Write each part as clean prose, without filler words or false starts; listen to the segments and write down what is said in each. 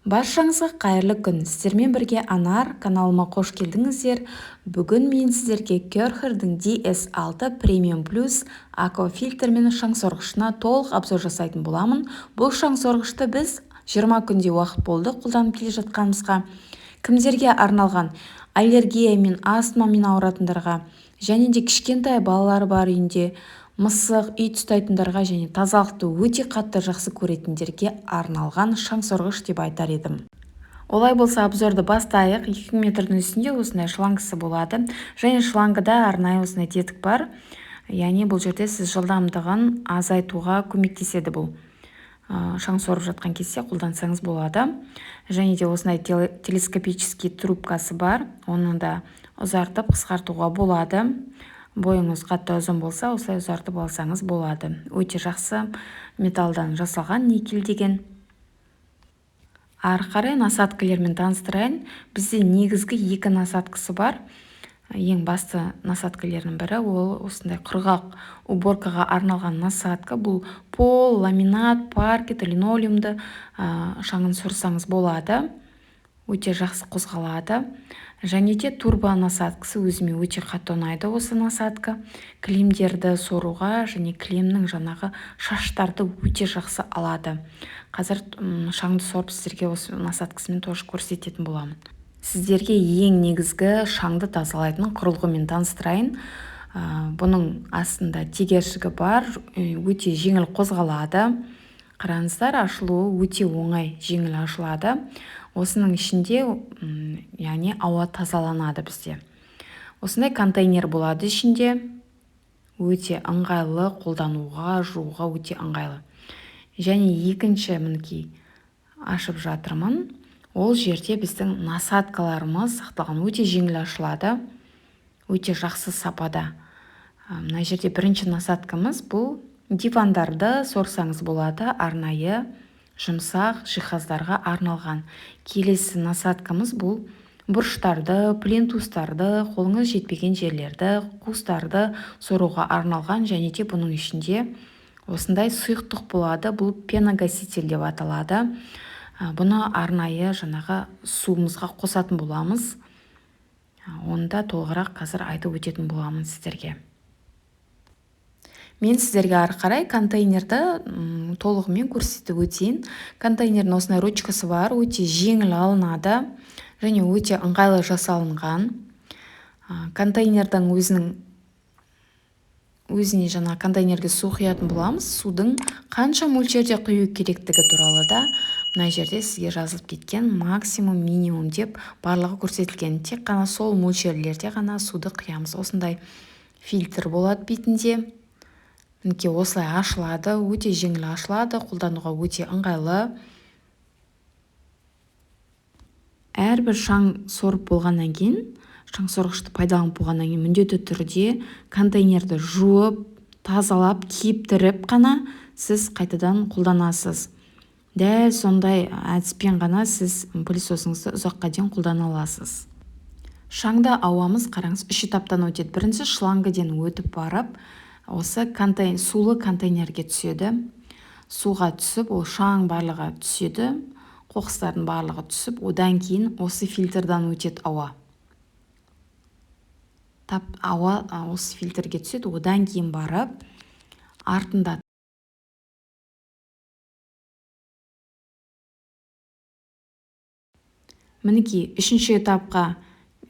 Баршаңызға қайырлы күн! Сіздермен бірге Анар, каналыма қош келдіңіздер. Бүгін мен сіздерге Kärcherдің DS6 Premium Plus аквафильтрмен шаңсорғышына толық обзор жасайтын боламын. Бұл шаңсорғышты біз 20 күндей уақыт болды қолданып келе жатқанымызға. Кімдерге арналған? Аллергиямен, астмамен ауыратындарға, және де кішкентай балалары бар үйінде, мысық, ит ұстайтындарға және тазалықты өте қатты жақсы көретіндерге арналған шаңсорғыш деп айтар едім. Олай болса, обзорды бастайық. 2 метрдің үстінде осындай шлангысы болады. Және шлангыда арнайы осындай тетік бар. Яғни бұл жерде сіз жылдамдығын азайтуға көмектеседі бұл. Шаң сорып жатқан кезде қолдансаңыз болады. Және де осындай телескопический трубкасы бар. Оны да ұзартып, қысқартуға болады. Бойыңыз қатты ұзын болса, осылай ұзартып алсаңыз болады. Өте жақсы металдан жасалған, никель деген. Ары қарай насадкалармен таныстырайын. Бізде негізгі екі насадкасы бар. Ең басты насадкалерінің бірі ол осындай құрғақ уборкаға арналған насадка. Бұл пол, ламинат, паркет, линолеумды шаңын сорсаңыз болады. Өте жақсы қозғалады. Және де турбо насадкасы өзіме өте қатты ұнайды осы насадка. Кілемдерді соруға және кілемнің жаңағы шаштарды өте жақсы алады. Қазір шаңды сорып сіздерге осы насадкасымен тоже көрсететін боламын. Сіздерге ең негізгі шаңды тазалайтын құрылғымен таныстырайын. Бұның астында тегершігі бар, өте жеңіл қозғалады. Қараңыздар, ашылуы өте оңай, жеңіл ашылады. Осының ішінде, яғни ауа тазаланады бізде. Осындай контейнер болады ішінде. Өте ыңғайлы қолдануға, жууға өте ыңғайлы. Және екінші мінекей ашып жатырмын. Ол жерде біздің насадкаларымыз сақталған, өте жеңіл ашылады, өте жақсы сапада. Мына жерде бірінші насадкамыз бұл дивандарды сорсаңыз болады, арнайы жұмсақ жиһаздарға арналған. Келесі насадкамыз бұл бұрыштарды, плинтустарды, қолыңыз жетпеген жерлерді, қуыстарды соруға арналған. Және де бұның ішінде осындай сұйықтық болады, бұл пеногаситель деп аталады. Бұны арнайы жаңағы суымызға қосатын боламыз. Оны да толығырақ қазір айтып өтетін боламын сіздерге. Мен сіздерге ары қарай контейнерді толығымен көрсетіп өтейін. Контейнердің осындай ручкасы бар, өте жеңіл алынады және өте ыңғайлы жасалынған. Контейнердің өзіне жаңа контейнерге су құятын боламыз. Судың қанша мөлшерде құю керектігі туралы да мына жерде сізге жазылып кеткен, максимум, минимум деп барлығы көрсетілген. Тек қана сол мөлшерлерде ғана суды құямыз. Осындай фильтр болады бетінде. Мінекей осылай ашылады, өте жеңіл ашылады, қолдануға өте ыңғайлы. Әрбір шаң сорып болғаннан кейін, шаң сорғышты пайдаланып болғаннан кейін міндетті түрде контейнерді жуып, тазалап, кептіріп қана сіз қайтадан қолданасыз. Дәл сондай әдіспен ғана сіз пылесосыңызды ұзаққа дейін қолдана аласыз. Шаңда ауамыз, қараңыз, үш этаптан өтеді. Бірінші шлангіден өтіп барып, осы сулы контейнерге түседі. Суға түсіп, ол шаң барлығы түседі, қоқыстардың барлығы түсіп, одан кейін осы фильтрдан өтеді ауа. Тап ауа осы фильтрге түседі, одан кейін барып артында мінекей үшінші этапқа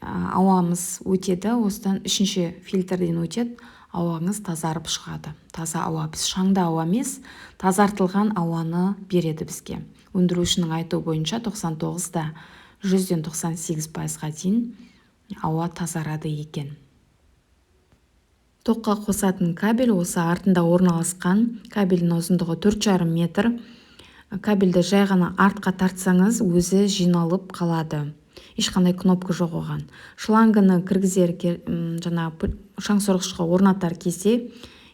ауамыз өтеді. Осыдан үшінші фильтрден өтеді, ауаңыз тазарып шығады. Таза ауа, біз шаңды ауа емес, тазартылған ауаны береді бізге. Өндірушінің айтуы бойынша тоқсан тоғыз да жүзден тоқсан сегіз пайызға дейін ауа тазарады екен. Тоққа қосатын кабель осы артында орналасқан. Кабельдің ұзындығы төрт жарым метр. Кабельді жай ғана артқа тартсаңыз өзі жиналып қалады. Ешқандай кнопка жоқ оған. Шлангыны кіргізер жаңағы шаңсорғышқа орнатар кезде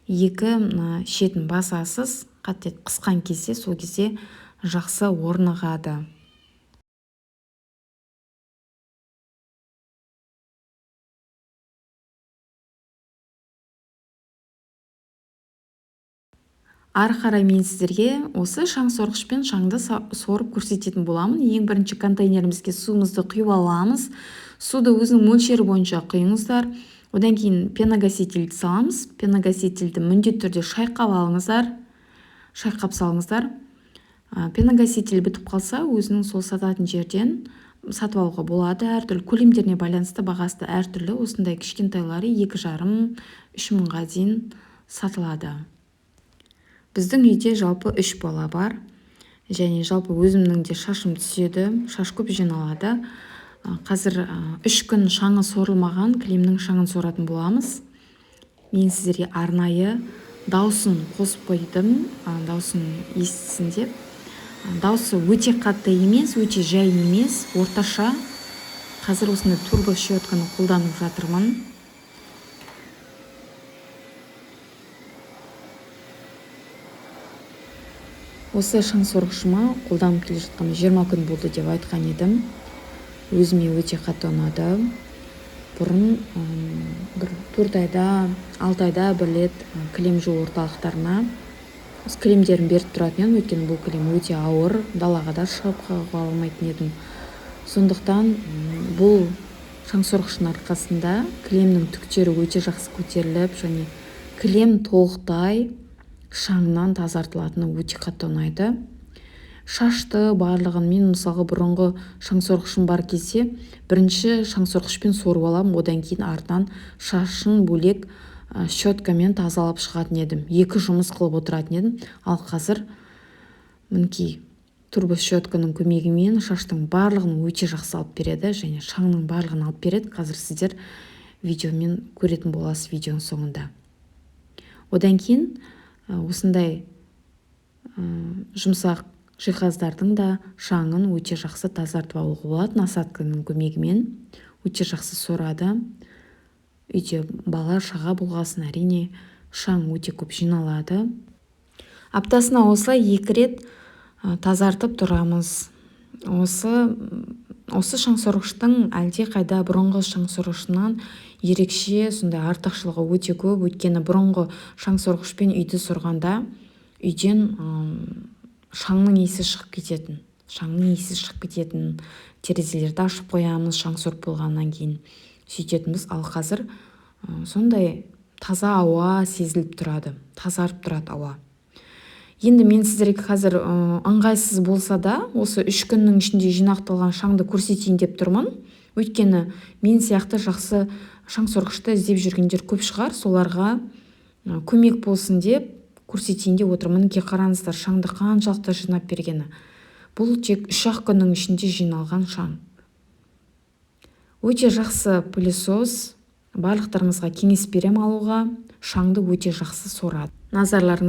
екі мына шетін басасыз, қатты етіп қысқан кезде сол кезде жақсы орнығады. Ары қарай мен сіздерге осы шаңсорғышпен шаңды сорып көрсететін боламын. Ең бірінші контейнерімізге суымызды құйып аламыз. Суды өзінің мөлшері бойынша құйыңыздар. Одан кейін пеногасительді саламыз. Пеногасительді міндетті түрде шайқап алыңыздар. Шайқап салыңыздар. Пеногаситель бітіп қалса, өзінің сол сататын жерден сатып алуға болады. Әртүрлі көлемдеріне байланысты бағасы да әртүрлі. Осындай кішкентайлары 2,5-3 мыңға дейін сатылады. Біздің үйде жалпы 3 бала бар. Және жалпы өзімнің де шашым түседі, шаш көп жиналады. Қазір 3 күн шаңы сорылмаған кілемнің шаңын соратын боламыз. Мен сіздерге арнайы даусын қосып қойдым, даусын естісін деп. Даусы өте қатты емес, өте жай емес, орташа. Қазір осындай турбо щетканы қолданып жатырмын. Осы шаңсорғышыма қолданып келе жатқаныма 20 күн болды деп айтқан едім. Өзіме өте қатты ұнады. Бұрын бір 4 айда, 6 айда бір рет кілем жуу орталықтарына осы кілемдерін беріп тұратын едім. Өйткені бұл кілем өте ауыр, далаға да шығып қағуға алмайтын едім. Сондықтан бұл шаңсорғыштың арқасында кілемнің түктері өте жақсы көтеріліп, және кілем толықтай шаңнан тазартылатыны өте қатты ұнайды. Шашты барлығын мен мысалға бұрынғы шаңсорғышым бар кезде бірінші шаңсорғышпен сорып аламын, одан кейін артынан шашын бөлек щеткамен тазалап шығатын едім. 2 жұмыс қылып отыратын едім. Ал қазір мінекей турбощетканың көмегімен шаштың барлығын өте жақсы алып береді және шаңның барлығын алып береді. Қазір сіздер видеомен көретін боласыз видеоның соңында. Одан кейін осындай жұмсақ жиһаздардың да шаңын өте жақсы тазартып алуға болады. Насадканың көмегімен өте жақсы сорады. Үйде бала шаға болғасын әрине шаң өте көп жиналады. Аптасына осылай 2 рет тазартып тұрамыз. Осы шаңсорғыштың әлдеқайда бұрынғы шаңсорғышынан ерекше сондай артықшылығы өте көп. Өйткені бұрынғы шаңсорғышпен үйді сорғанда үйден шаңның иісі шығып кететін. Шаңның иісі шығып кететін. Терезелерді ашып қоямыз шаң сорып болғаннан кейін. Сөйтетінбіз. Ал қазір сондай таза ауа сезіліп тұрады. Тазарып тұрады ауа. Енді мен сіздерге қазір ыңғайсыз болса да, осы 3 күннің ішінде жинақталған шаңды көрсетейін деп тұрмын. Өйткені мен сияқты жақсы шаңсорғышты іздеп жүргендер көп шығар, соларға көмек болсын деп көрсетейін деп отырмын. Мінекей қараңыздар, шаңды қаншалықты жинап бергені. Бұл тек 3-ақ күннің ішінде жиналған шаң. Өте жақсы пылесос, барлықтарыңызға кеңес берем алуға. Шаңды өте жақсы сорады. Назарларыңыз